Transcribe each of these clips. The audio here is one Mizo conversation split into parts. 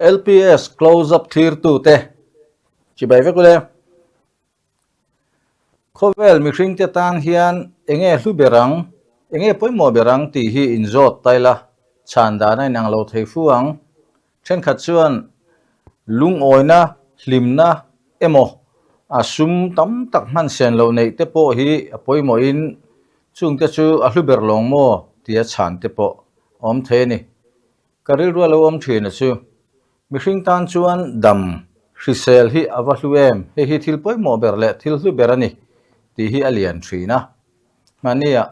LPS Close Up thlirtute chibai vek ule. Khawvel mihringte tan hian enge hlu ber ang, enge pawimawh ber ang tih hi inzawt ta ila, chhan dan a inang lo thei fu ang. Thenkhat chuan lungawina, hlimna emaw a sum tam tak hman sen loh neih te pawh hi a pawimawhin chungte chu a hlu ber lawng maw tia chhan te pawh a awm thei a ni. Ka rilru a lo awm thin a chu. Mihring tan chuan dam hrisel hi a va hlu em? Hei hi thil pawimawh ber leh thil hlu ber a ni tih hi a lian thin a. Hmania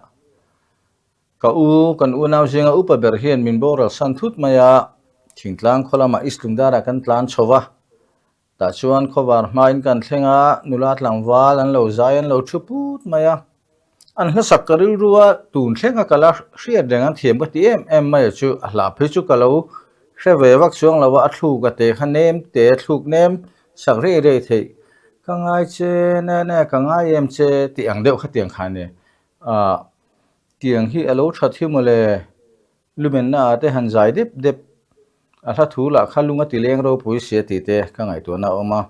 ka u, kan unau zinga upa ber hian min boral san thut mai a, thingtlang khaw lamah East Lungdarah kan tlan chho va. Tah chuan khawvar hmain kan thleng a, nula tlangval an lo zai an lo thu put mai a. An hlasak ka rilru a, tun thlenga ka la hriat reng an thiam ka ti em em mai a chu, a hla phei chu ka lo hre ve vak chuang lo a, a thluk a te kha nem te thluk nem sak rei rei theih ka ngai che ne ne ka ngai em che tih ang deuh khatiang kha a ni. Ah tiang hi a lo that hi mawle. Lumenna ah te han zai dep dep a hla thu lah kha lung a ti leng ropui sia tih te ka ngaihtuahna a awm a.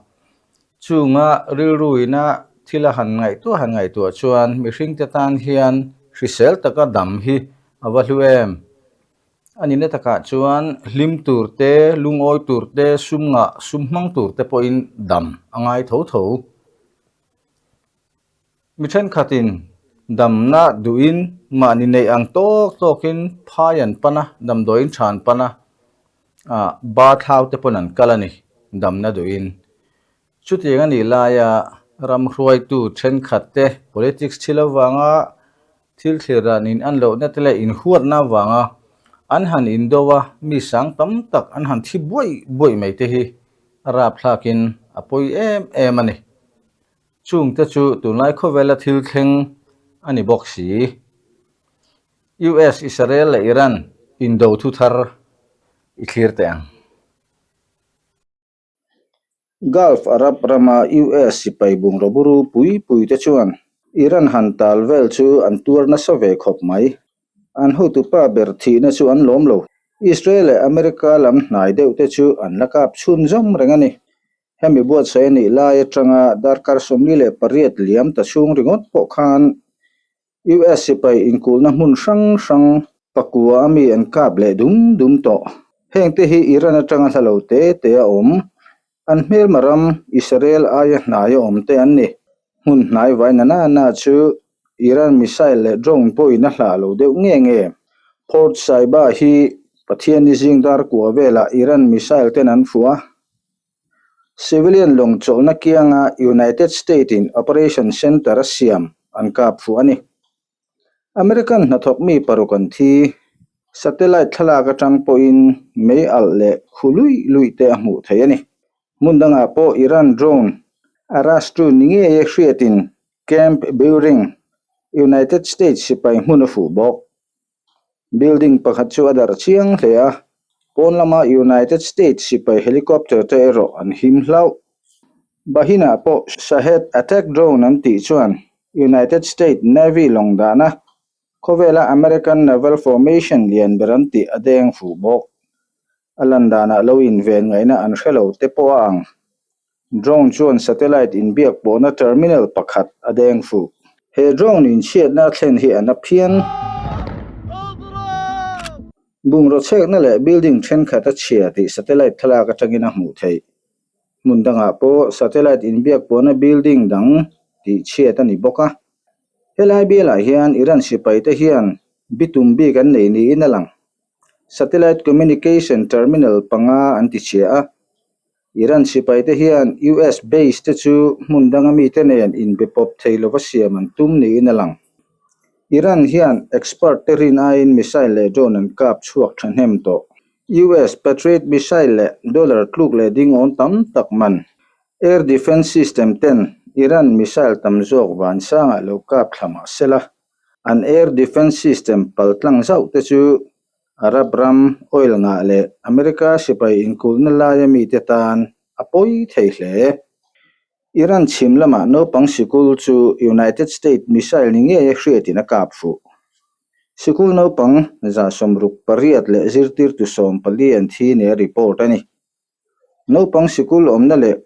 Chunga rilru ina thil a han ngaihtuah han ngaihtuah chuan mihring te tan hian hrisel taka dam hi a va hlu em. A nihna takah chuan hlim tur te, lungawi tur te, sum ngah sum hmang tur te pawhin dam a ngai tho tho. Mi thenkhatin damna duhin mahni neih ang tawk tawkin phai an pan a, damdawiin tha an pan a, ah ba thlau te pawn an kal a ni, damna duhin. Chutiang a nih laia ram hruaitu thenkhat te politics thil avanga thil thlir dan in an lohna te leh inhuatna avanga an han indo a, mi sang tam tak an han thi buaih buaih mai te hi a rapthlakin a pawi em em a ni. Chungte chu tunlai khawvela thil thleng a ni bawk si. US, Israel leh Iran indo thu thar i thlir teh ang. Gulf Arab rama US sipai bungraw buru pui pui te chuan Iran han tal vel chu an tuar nasa ve khawp mai. An hotupa ber thihna chu an lawm lo. Israel leh America lam hnai deuh te chu an la kap chhunzawm reng a ni. Hemi buatsaih a nih lai atanga darkar 48 liam ta chhung ringawt pawh khan US sipai inkulhna hmun hrang hrang pakua a mi an kap leh dum dum tawh. Hengte hi Iran atanga hla lo te te a awm. An hmelma ram Israel aia hnai a awm te an ni. Hmun hnai vai na na na chu Iran missile leh drone pawhin a hlah lo deuh nge nge. Port Saiba hi Pathianni zing dar kua velah Iran missile ten an fuh a. Civilian lawng chawlhna kianga United State-in Operation Center a siam an kap fuh a ni. American hnathawk mi paruk an thi. Satellite thlalak atang pawhin mei alh leh khu luih luih te a hmuh theih a ni. Hmun dangah pawh Iran drone Arastu ni ngei a hriatin Camp Buehring, United States sipai hmun a fuh bawk. Building pakhat chu a darh chiang hle a, pawn lama United States sipai helicopter te erawh an him hlauh. Bahinah pawh Shahed attack drone an tih chuan United States Navy lawng dahna khawvela American Naval Formation lian ber an tih a deng fuh bawk. A lan danah lo inven ngaihna an hre lo te pawh a ang. Drone chuan satellite inbiak pawhna terminal pakhat a deng fuh. He drone inchhiatna a thlen hi a na phian. Bungraw chhekna leh building thenkhat a chhia tih satellite thlalak atangin a hmuh theih. Hmun dangah pawh satellite inbiak pawhna building dang tih chhiat a ni bawk a. Helai bialah hian Iran sipaite hian bitum bik an nei niin a lang. Satellite communication terminal panga an ti chhia a. Iran sipaite hian US base te chu hmun danga mite nen inbe pawp thei lova siam an tum niin a lang. Iran hian expert te rin aiin missile leh drone an kap chhuak thahnem tawh. US Patriot missile leh dollar tluk leh ding awn tam tak man. Air defense system ten Iran missile tam zawk vansangah lo kap thla mah sela, an air defense system paltlang zauh te chu Arab ram oil ngah leh America sipai inkulhna laia mite tan a pawi thei hle. Iran chhim lamah naupang sikul chu United States missile ni ngeia hriatin a kap fuh. Sikul naupang 68 leh zirtirtu 14 an thi nia report a ni. Naupang sikul awmna leh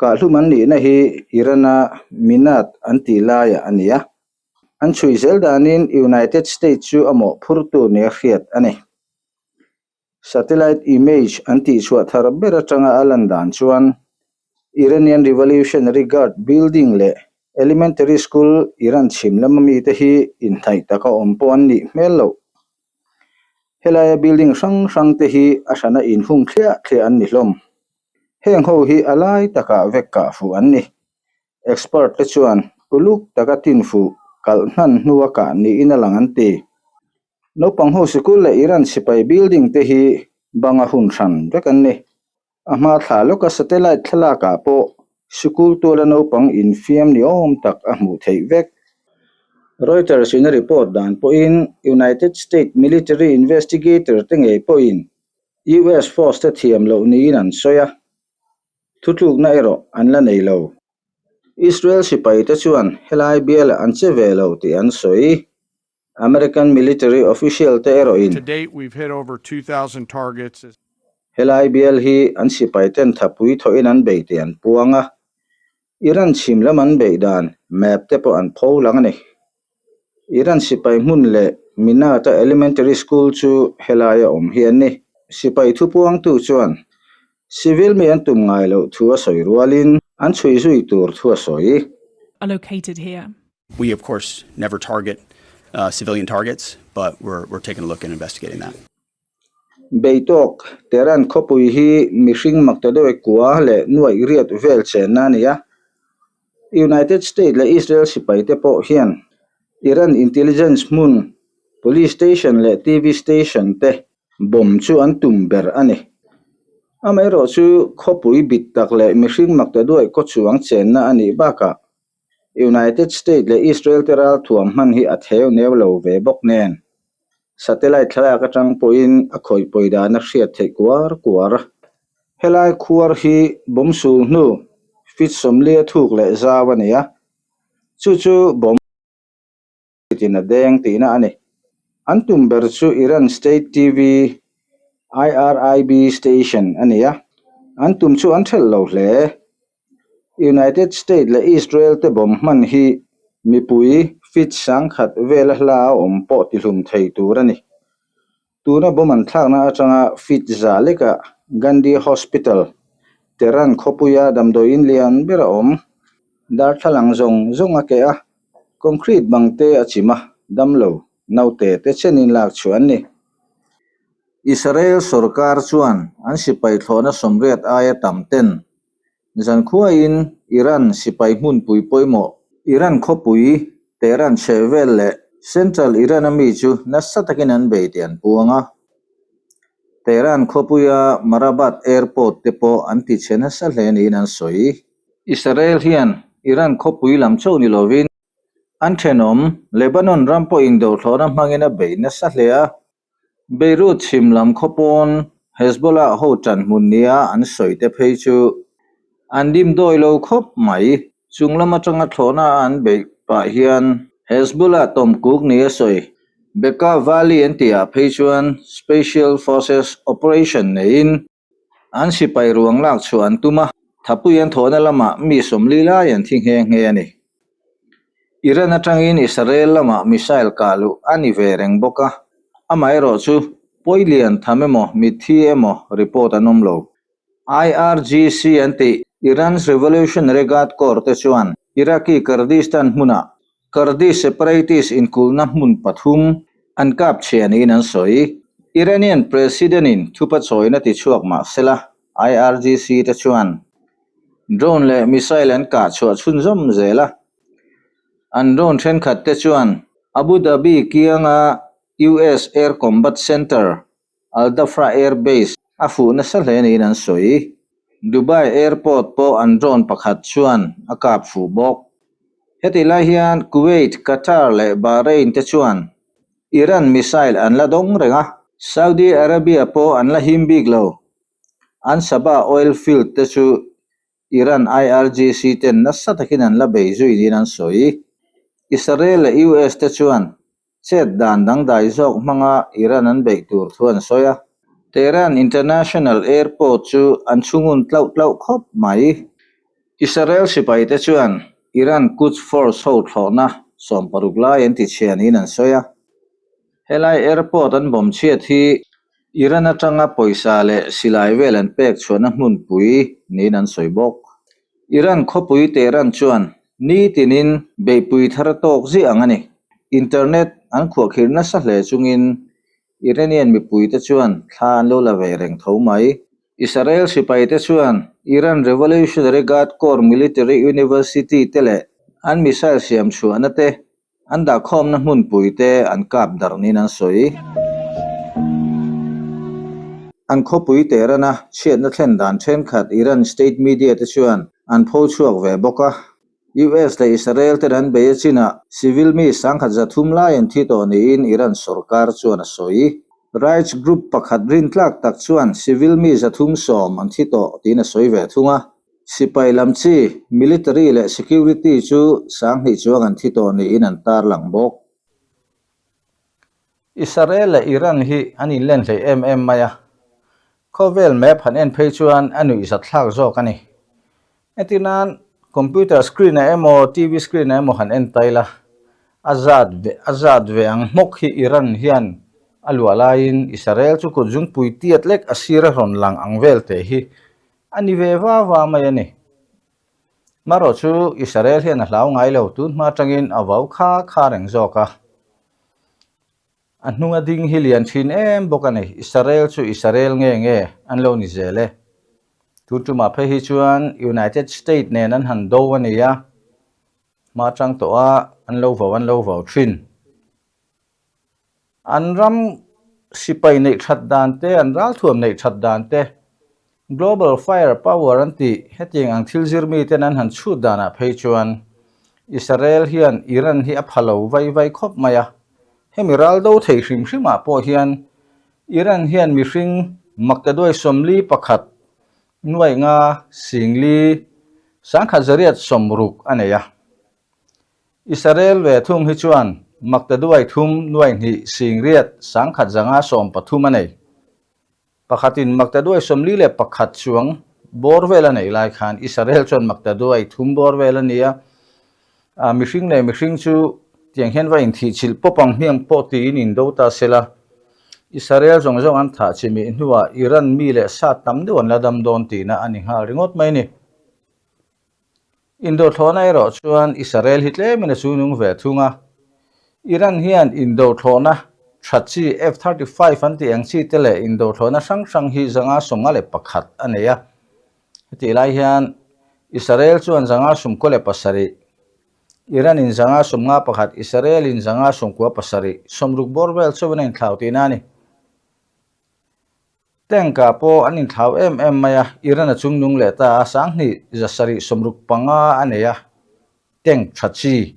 kahhlum an nihna hi Iran-a Minat an tih laiah a ni a. An chhui zel danin United States chu a mawhphurtu nia hriat a ni. Satellite image an tihchhuah thar ber atanga a lan dan chuan Iranian Revolutionary Guard building leh Elementary School Iran chhim lama mite hi inhnaih taka awm pawh an nih hmel loh. Helaia building hrang hrang te hi a hrana inhung thliah thliah an ni hlawm. Heng ho hi a lai takah vek kah fuh an ni. Expert te chuan uluk taka tin fuh kalh hnan hnua kah niin a lang an ti. Naupang ho sikul leh Iran sipai building te hi banga hun hran vek an ni. A hma thla lawka satellite thlalak ah pawh sikul tuala naupang infiam ni awm tak a hmuh theih vek. Reuters in a report dan pawhin United States military investigator te ngei pawhin US force te thiam loh niin an sawi a, thutlukna erawh an la nei lo. Israel sipai te chuan helai bialah an che ve lo tih an sawi. American military official te erawhin helai bial hi an sipai ten thapui thawhin an bei tih an puang a, Iran chhim lam an beih dan map te pawh an pho lang a ni. Iran sipai hmun leh Minat-a elementary school chu helaia awm hi an ni. Sipai thupuangtu chuan civil mi an tum ngai loh thu a sawi rualin an chhui zui tur thu a sawi. Are located here. We of course never target civilian targets but we're we're taking a look and investigating that. Beitawk, Tehran khawpui hi mihring maktaduai kua leh nuaih riat vel chenna a ni a. United States leh Israel sipai te pawh hian Iran intelligence hmun, police station leh TV station te bomb chu an tum ber a ni. Amaherawhchu khawpui bit tak leh mihring maktaduai kaw chuang chenna a nih bakah United States leh Israel te ralthuam hman hi a theu neu lo ve bawk nen, satellite thlalak atang pawhin a khawih pawi dan a hriat theih kuar kuar. Helai khuar hi bomb sul hnu feet 40 thuk leh zau a ni a, chu chu bomb tin a deng tihna a ni. An tum ber chu Iran State TV, IRIB station a ni a, an tum chu an thelh lo hle. United States leh Israel te bomb hman hi mipui feet 1000 vela hla a awm pawh tihlum thei tur a ni. Tuna bomb an thlakna atanga feet 100 lekah Gandhi Hospital, Tehran khawpuia damdawiin lian ber a awm. Darthlalang zawng zawng a keh a, concrete bang te a chim a, damlo, naute te chenin lak chhuah an ni. Israel sorkar chuan an sipai thlawhna 80 aia tam ten Zankhuain Iran sipai hmunpui pawimawh Iran khawpui Tehran chhehvel leh Central Iran-a mi chu nasa takin an bei tih an puang a. Tehran khawpuia Marabad Airport te pawh an tichhe nasa hle niin an sawi. Israel hian Iran khawpui lam chauh ni lovin an thenawm Lebanon ram pawhin dothlawhna hmangin a bei nasa hle a. Beirut chhim lam khawpawn Hezbollah ho tan hmun nia an sawi te phei chu an dim dawi lo khawp mai. Chung lam atanga thlawhna a an beih pah hian Hezbollah tawmkuk nia sawi Bekaa Valley an tihah phei chuan Special Forces Operation neiin An sipai ruang lak chhuah an tum a, thapui an thawhna lamah mi 40 lai an thi nghe nghe a ni. Iran atangin Israel lamah missile kah luh a ni ve reng bawk a, amaherawh chu pawi lian tham emaw mitthi emaw report an awm lo. IRGC an tih Iran's Revolutionary Guard Corps te chuan Iraqi Kurdistan hmunah Kurdish separatist inkulhna hmun pathum an kap chhia niin an sawi. Iranian President-in thupa chawina ti chhuak mah sela, IRGC te chuan drone leh missile an kah chhuah chhunzawm zel a. An drone thenkhat te chuan Abu Dhabi kianga US Air Combat Center Al Dhafra Air Base a fuh nasa hle niin an sawi. Dubai Airport pawh an drone pakhat chuan a kap fuh bawk. Hetih lai hian Kuwait, Qatar leh Bahrain te chuan Iran missile an la dawng reng a. Saudi Arabia pawh an la him bik lo. An Sabah oil field te chu Iran IRGC ten nasa takin an la bei zui niin an sawi. Israel leh US te chuan Chet dan dangdai zawk hmanga Iran an beih tur thu an sawi a. Tehran International Airport chu an chhungun tlauh tlauh khawp mai. Israel sipaite chuan Iran Quds Force ho thlawhna 60 lai an tichhia niin an sawi a. Helai airport an bawm chhiat hi Iran atanga pawisa leh silai vel an pek chhuahna hmunpui niin an sawi bawk. Iran khawpui Tehran chuan nitinin beihpui thar tawk ziah ang a ni. Internet an khuahkhirh nasa hle chungin Iranian mipuite chuan thla an lo la ve reng tho mai. Israel sipaite chuan Iran Revolutionary Guard Corps Military University te leh an missile siam chhuahna te an dahkhawmna hmunpui te an kap darh niin an sawi. An khawpui Tehran-a chhiatna thlen dan thenkhat Iran state media te chuan an pho chhuak ve bawk a. US leh Israel ten an bei a chinah civil mi 1300 lai an thi tawh niin Iran sorkar chuan a sawi. Rights group pakhat rintlak tak chuan civil mi 310 an thi tawh tiin a sawi ve thung a. Sipai lam chi, military leh security chu 2000 chuang an thi tawh niin an tarlang bawk. Israel leh Iran hi an inlen hlei em em mai a, khawvel map han en phei chuan a nuihzat thlak zawk a ni. Entir nan computer screen ah emaw TV screen ah emaw han en ta ila, a zat ve a zat ve ang hmawk hi Iran hian a luah laiin Israel chu kut zungpui tiat lek a sir a rawn lang ang vel teh hi a ni ve va va mai a ni. Marawh chu Israel hian a hlau ngai lo, tun hma atangin a vau kha kha reng zawk a. A hnunga ding hi lian thin em bawk a ni. Israel chu Israel nge nge an lo ni zel e. Tun tumah phei hi chuan United State nen an han do a ni a, hma atang tawh a an lo vau an lo vau thin. An ram sipai neih that dan te, an ralthuam neih that dan te, Global Fire Power an tih hetiang ang thil zir miten an han chhut danah phei chuan Israel hian Iran hi a pha lo vai vai khawp mai a. Hemi ral do thei hrim hrimah pawh hian Iran hian mihring maktaduai 41 nuaih nga 40 1160 a nei a. Israel ve thung hi chuan maktaduai 3 nuaih hnih 8 1113 a nei. Pakhatin maktaduai 41 chuang bawr vel a neih lai khan Israel chuan maktaduai 3 bawr vel a ni a. Mihring leh mihring chu tiang hian va inthihchilh pawp ang hmiang pawh tiin indo ta sela. Israel zawng zawng an thah chimih hnuah Iran mi leh sa tam deuh an la dam dawn tihna a ni nghal ringawt mai a ni. Indo thlawhna erawh chuan Israel hi tlemin a chungnung ve thung a. Iran hian indo thlawhna tha chi F-35 an tih ang chi te leh indo thlawhna hrang hrang hi 151 a nei a. Hetih lai hian Israel chuan 97, Iran in 151, Israel in 197, 60 bawr vel chauhin a inthlau tihna a ni. Tank ah pawh an inthlau em em mai a, Iran a chungnung leh ta a, 2165 a nei a, tank tha chi.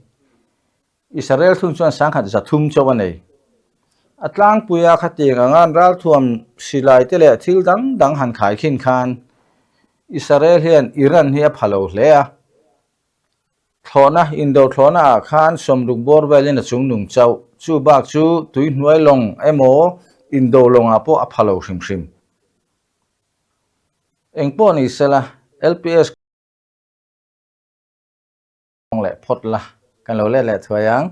Israel thung chuan 1300 chauh a nei. A tlangpuia khatiang anga an ralthuam silai te leh thil dang dang han khai khin khan Israel hian Iran hi a pha lo hle a. Thlawhna, indo thlawhna ah khan 60 bawr velin a chungnung chauh. Chu bak chu tui hnuai lawng emaw indo lawngah pawh a pha lo hrim hrim. Eng pawh ni sela, LPS kawng leh phawt la, kan lo let leh thuai ang.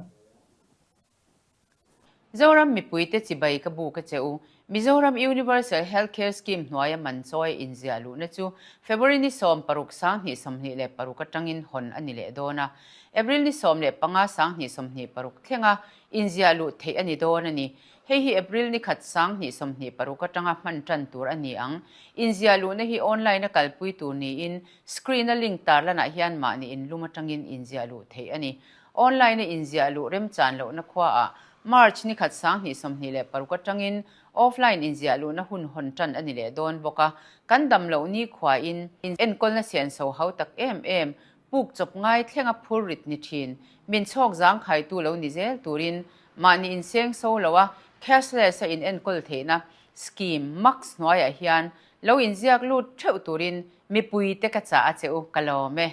Zoram mipuite chibai ka bu ka che u. Mizoram Universal Health Care Scheme hnuaia man chawi inziah luhna chu February ni 16 2026 atangin hawn a ni leh dawn a. April ni 15 2026 thlenga inziah luh theih a ni dawn a ni. Hei hi April ni khat 2026 atanga hman tan tur a ni ang. Inziah luhna hi online a kalpui tur niin screen a link tarlanah hian mahni inlum atangin inziah luh theih a ni. Online a inziah luh remchan lohna khuaah March ni khat 2026 atangin offline inziah luhna hun hawn tan a ni leh dawn bawk a. Kan dam loh ni khuain enkawlna sianso hau tak em em, puk chawp ngai thlenga phur rit ni thin, min chhawk zang khaitu lo ni zel turin mahni inseng so lo a cashless a inenkawl theihna scheme max hnuaiah hian lo inziak lut theuh turin mipuite ka chah a che u ka lawm e.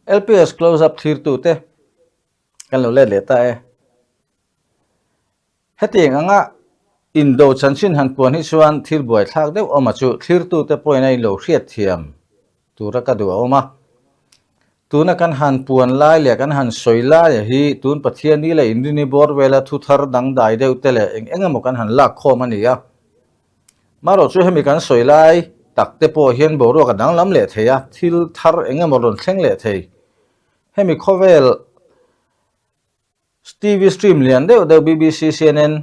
LPS Close Up thlirtute. Kan lo let leh ta e. Hetiang anga indo chanchin han puan hi chuan thil buaithlak deuh awm a chu thlirtute pawhin a inlo hriatthiam tura ka duh a awm a. Tuna kan han puan lai leh kan han sawi laia hi tun Pathiani leh Inrini bawr vela thu thar dangdai deuh te leh eng eng emaw kan han lak khawm a ni a. Marawh chu hemi kan sawi lai tak te pawh hian boruak a danglam leh thei a, thil thar eng emaw rawn thleng leh thei. Hemi khawvel TV stream lian deuh deuh bbc, CNN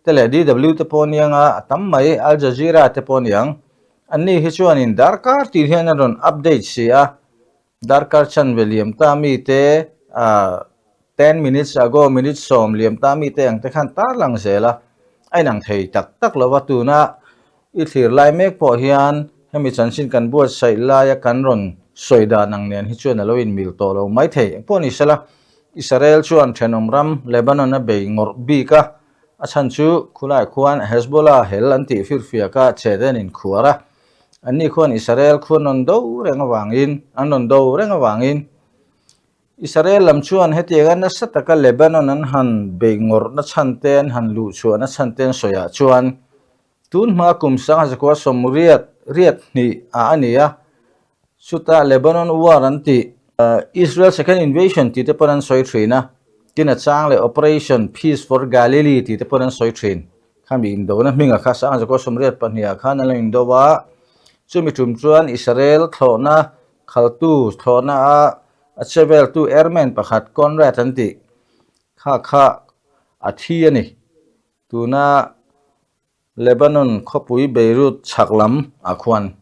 te leh DW te pawh aniang a, a tam mai, Al Jazeera te pawh aniang. Anni hi chuanin darkar tih hian an rawn update si a, darkar chanve liam ta mi te, 10 minutes ago, minute 10 liam ta mi te ang te khan tarlang zel a, a inang thei tak tak lo va, tuna I thlir lai mek pawh hian hemi chanchin kan buatsaih laia kan rawn sawi dan ang nen hi chuan a lo inmil tawh lo mai thei. Engpawh ni sela, Israel chuan thenawm ram Lebanon a bei ngawrh bik a, a chhan chu khulai khuan Hezbollah hel an tih firfiak a che te an inkhuar a, anni khuan Israel khu an rawn do reng avangin an rawn do reng avangin Israel lam chuan hetianga nasa taka Lebanon an han bei ngawrhna chhan te an han luhchhuahna chhan te an sawiah chuan Tun hma kum sangha zakua sawmriat riat hnih ah a ni a, chutah Lebanon War an tih, Israel Second Invasion tih te pawn an sawi thin a, tin a chang leh Operation Peace for Galilee tih te pawn an sawi thin. Khami indona hmingah kha sangha zakua 82 ah khan an lo indo a, chumi tum chuan Israel thlawhna khaltu thlawhna a a che veltu airman pakhat Conrad an tih kha kha a thi a ni. Tuna Lebanon khawpui Beirut chhak lam ah khuan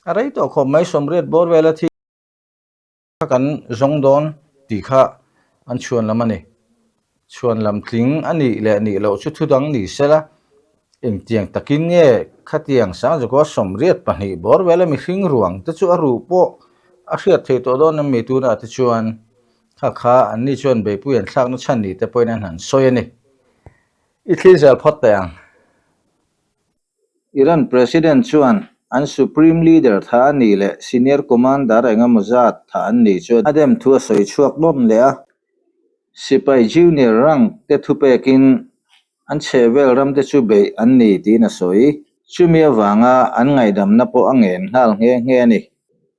a rei tawh khawp mai 80 bawr vela thi kha kan zawng dawn tih kha an chhuan lam a ni. Chhuan lam tling a nih leh nih loh chu thu dang ni sela engtiang takin nge khatiang Sangzakaw 82 bawr vela mihring ruang te chu a ruh pawh a hriat theih tawh dawn em mi tunah te chuan kha kha anni chuan beipui an thlakna chhan ni te pawhin an han sawi a ni. I thlir zel phawt teh ang. Iran President chuan an Supreme Leader tha a nih leh Senior Commander eng emaw zat tha an nih chu a dem thu a sawi chhuak nawm leh a. Sipai Junior rank te thupekin an chhehvel ram te chu beih an ni tiin a sawi. Chumi avanga an ngaihdamna pawh a ngen nghal nghe nghe a ni.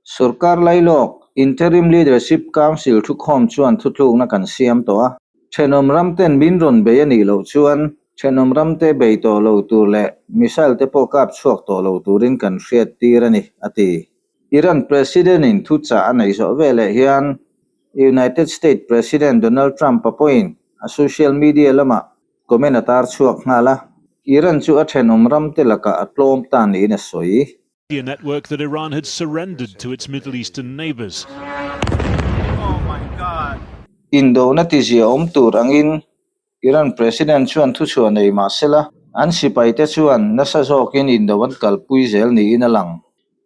Sorkar lailawk, Interim Leadership Council thukhawm chuan thutlukna kan siam tawh a. Thenawm ramten min rawn bei a nih loh chuan thenawm ramte bei tawh lo tur leh missile te pawh kap chhuak tawh lo turin kan hriat tir a ni, a ti. Iran President-in thuchah a neih zawh veleh hian United States President Donald Trump-a pawhin a social media lamah comment a tar chhuak nghal a, Iran chu a thenawm ramte lakah a tlawm ta niin a sawi. Network that Iran had surrendered to its Middle Eastern neighbors. Indona tizia awm tur angin Iran President chuan thuchhuah nei mah sela, an sipaite chuan nasa zawkin indo an kalpui zel niin a lang.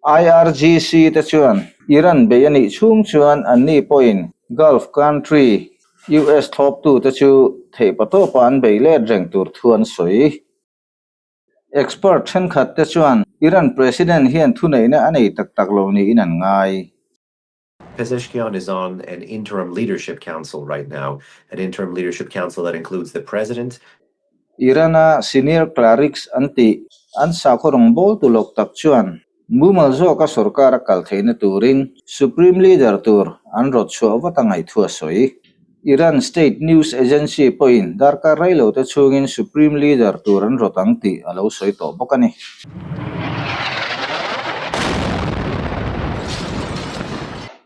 IRGC te chuan Iran bei a nih chhung chuan anni pawhin Gulf country US thlawptute chu theihpatawpa an bei let reng tur thu an sawi. Expert thenkhat te chuan Iran President hian thuneihna a nei tak tak lo niin an ngai. Pezeshkian is on an interim leadership council right now, an interim leadership council that includes the president. Iran-a senior clerics an tih an sakhaw rawngbawltu lawk tak chuan mumal zawka sorkar a kal theihna turin Supreme Leader tur an rawt chhuah vat a ngaihthu a sawi. Iran state news agency pawhin darkar reilote chhungin Supreme Leader tur an rawt ang tih a lo sawi tawh bawk a ni.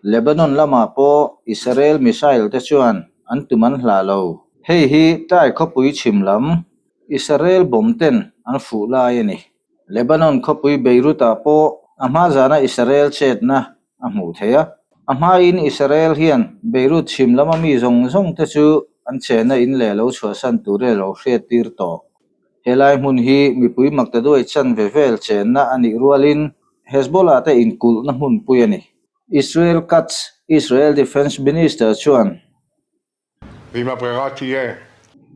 Lebanon lamah pawh Israel missile te chuan an tum an hlah lo. Hei hi Tyre khawpui chhim lam Israel bomb ten an fuh lai a ni. Lebanon khawpui Beirut-ah pawh a hma zana Israel chetna a hmuh theih a. A hmain Israel hian Beirut chhim lama mi zawng zawng te chu an chenna in leh lo chhuahsan tur e lo hriat tir tawh. Helai hmun hi mipui maktaduai chanve vel chenna a nih rualin Hezbollah te inkulhna hmunpui a ni. Israel Katz, Israel Defence Minister chuan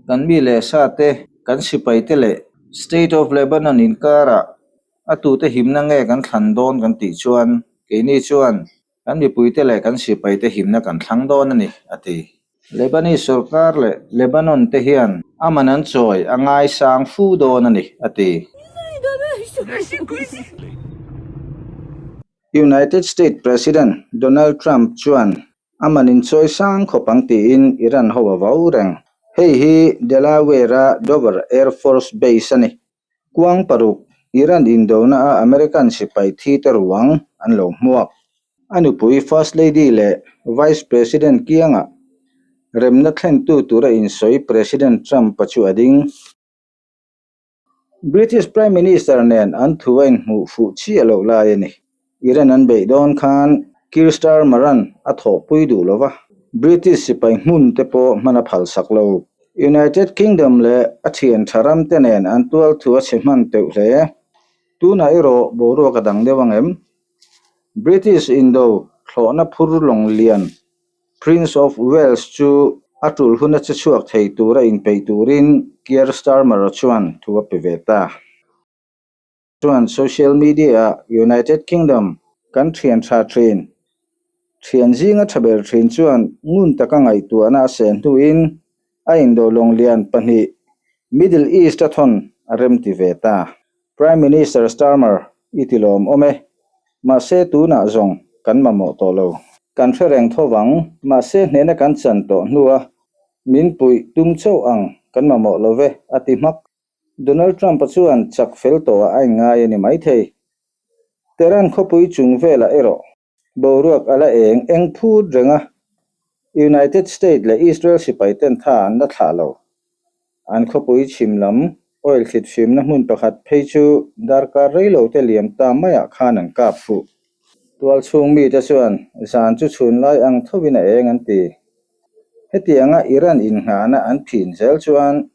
Kan mi leh sa te, kan sipai te leh State of Lebanon inkarah a tute himna nge kan thlan dawn kan tih chuan keini chuan kan mipui te leh kan sipai te himna kan thlang dawn a ni, a ti. Lebanese sorkar leh Lebanon te hian a man an chawi a ngaisang fu dawn a ni, a ti. United States President Donald Trump chuan a man inchawi sang khawp ang tiin Iran ho a vau reng. Hei hi Delaware-a Dover Air Force Base a ni. Kuang paruk, Iran indona a American sipai thi te ruang an lo hmuak. A nupui First Lady leh Vice President kiangah remna thlentu tura insawi President Trump-a chu a ding. British Prime Minister nen an thu a inhmuh fuh chiah loh lai a ni. Iran an beih dawn khan Keir Starmer-a'n a thawhpui duh lo va, British sipai hmun te pawh hman a phalsak lo. United Kingdom leh a thian tha ram te nen an tual thu a chhe hman teuh hle. Tunah erawh boruak a dang deuh ang em? British indo thlawhna phur lawng lian Prince of Wales chu a tul huna che chhuak thei tura inpeih turin Keir Starmer-a chuan thu a pe ve ta. Chuan social media-ah United Kingdom kan thian tha thin, thian zinga tha ber thin chuan ngun taka ngaihtuahna a seh hnuin a indawhlawng lian pahnih Middle East-a thawn a remti ve ta. Prime Minister Starmer i ti lawm awm e. Mahse tunah zawng kan mamawh tawh lo. Kan hre reng tho vang, mahse hnehna kan chan tawh hnua min puih tum chauh ang kan mamawh lo ve, a ti hmak. Donald Trump-a chuan chak fel tawhah a inngai a ni maithei. Tehran khawpui chung velah erawh Boruak a la eng eng phut reng a, United State leh Israel sipai ten tha an la thlah lo. An khawpui chhim lam oil thlit hrimna hmun pakhat phei chu darkar rei lo te liam ta maiah khan an kap fuh. Tual chhung mite chuan zan chu chhun lai ang thovin a eng an ti. Hetianga Iran innghahna an phin zel chuan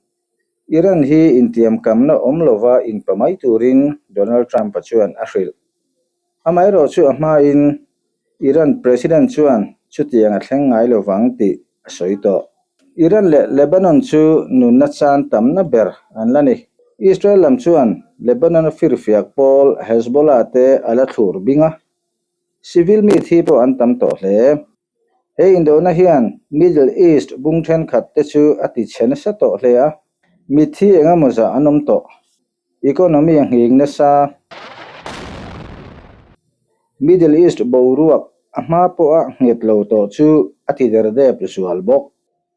Iran hi intiamkamna awm lova inpa mai turin Donald Trump-a chuan a hrilh. Amaherawh chu a hmain Iran President chuan chutiang a thleng ngai lovang tih a sawi tawh. Iran leh Lebanon chu nunna chan tamna ber an la ni. Israel lam chuan Lebanon-a firfiak pawl Hezbollah te a la thlur bing a, civil mi thi pawh an tam tawh hle. He indona hian Middle East bung thenkhat te chu a ti chhe nasa tawh hle a, mitthi engemaw zah an awm tawh. Economy a nghing nasa. Middle East boruak a hma pawha nghet lo tawh chu a ti der dep zual bawk.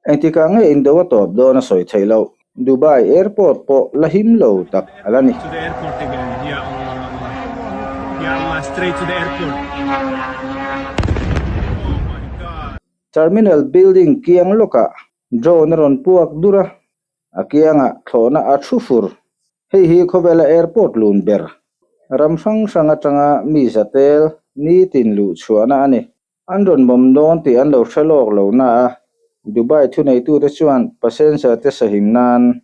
Engtikah nge indo a tawp dawn a sawi theih loh. Dubai airport pawh la him lo tak a la ni. Terminal building kiang lawkah drone a rawn puak dur a, A kiangah thlawhna a thu fur. Hei hi khawvela airport lun ber, ram hrang hrang atanga mi zatel nitin luh chhuahna a ni. An rawn bawm dawn tih an lo hre lawk lo na a, Dubai thuneitute chuan passenger te sahim nan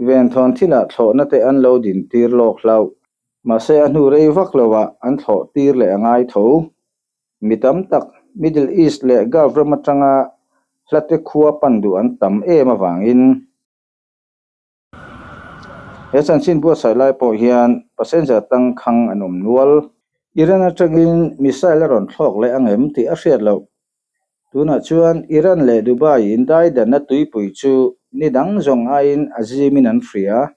venthawn thilah thlawhna te an lo din tir lawk hlauh. Mahse a hnu rei vak loah an thlawh tir leh a ngai tho. Mi tam tak Middle East leh Gulf ram atanga hlate khua pan duh an tam em avangin he chanchin buatsaih lai pawh hian passenger tangkhang an awm nual. Iran atangin missile a rawn thlawk leh ang em tih a hriat loh. Tunah chuan Iran leh Dubai indaidanna tuipui chu ni dang zawng aiin a zimin an hria.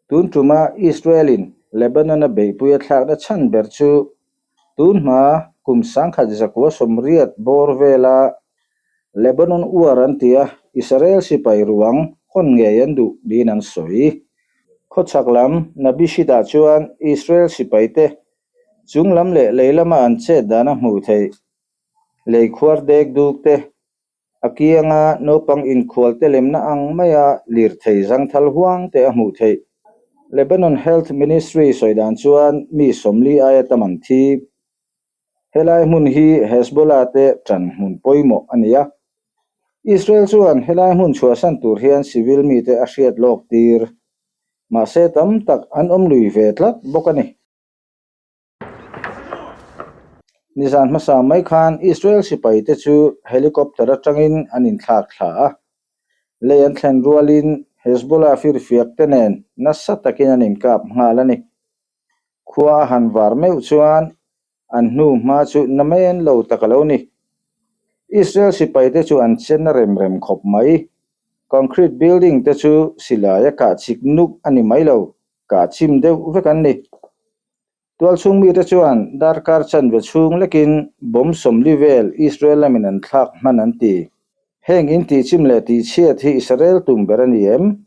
Tun tuma Israel-in Lebanon-a beihpui a thlakna chhan ber chu tun hma kum 1980 bawr vela Lebanon uar an ti a, Israel sipai ruang hawn ngei an duh niin an sawi. Khawchhak lam Nabi Shida chuan Israel sipaite Chung lam leh lei lama an chet dan a hmuh theih. Lei khuar dek duk te, a kianga naupang inkhual te lemna ang maia lirthei zangthal huang te a hmuh theih. Lebanon Health Ministry sawi dan chuan mi 40 aia tam an thi. Helai hmun hi Hezbollah te ṭan hmun pawimawh a ni a. Israel chuan helai hmun chhuahsan tur hian civil mite a hriat lawk tir. Mahse tam tak an awm lui ve tlat bawk a ni. Nizan hmasa mai khan Israel sipai te chu helicopter atangin an inthlak thla a, lei an thlen rualin Hezbollah firfiak te nen nasa takin an inkap nghal a ni. Khua a han var meuh chuan an hnu hma chu na mai an lo tak a lo ni. Israel sipaite chu an chen a rem rem khawp mai. Concrete building te chu silai a kah chik nuk a ni mai lo, kah chim deuh vek an ni. Tualchhung mite chuan darkar chanve chhung lekin bomb 40 vel Israel lamin an thlak hman an ti. Heng in tihchim leh tihchhiat hi Israel tum ber a ni em?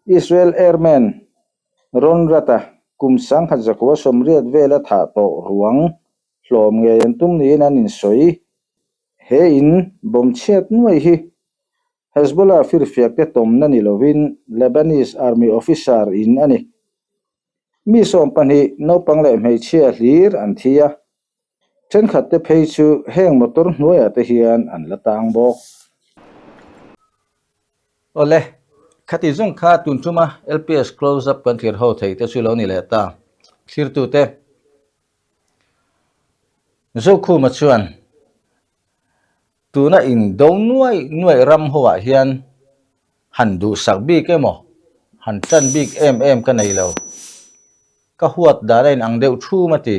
Israel airman Ron Rat-a kum 1980 vela thah tawh ruang hlawm ngei an tum niin an insawi. He in bomb chhiat nuai hi Hezbollah firfiak te tawmna ni lovin Lebanese Army officer in a ni. Mi 12 naupang leh hmeichhia hlir an thi a, thenkhat te phei chu heng motor hnuaiah te hian an la tang bawk. Awle, khati zawng kha tun tuma LPS Close Up kan thlir ho thei te chu lo ni leh ta. Thlirtute Zokhuma chuan Tuna in do nuai nuai ram ho ah hian han duhsak bik emaw, han tan bik em em ka nei lo. Ka huat dan a in ang deuh thum a ti.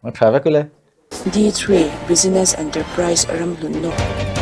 Ang tha vek ule. D3 Business Enterprise ram hlun nawk.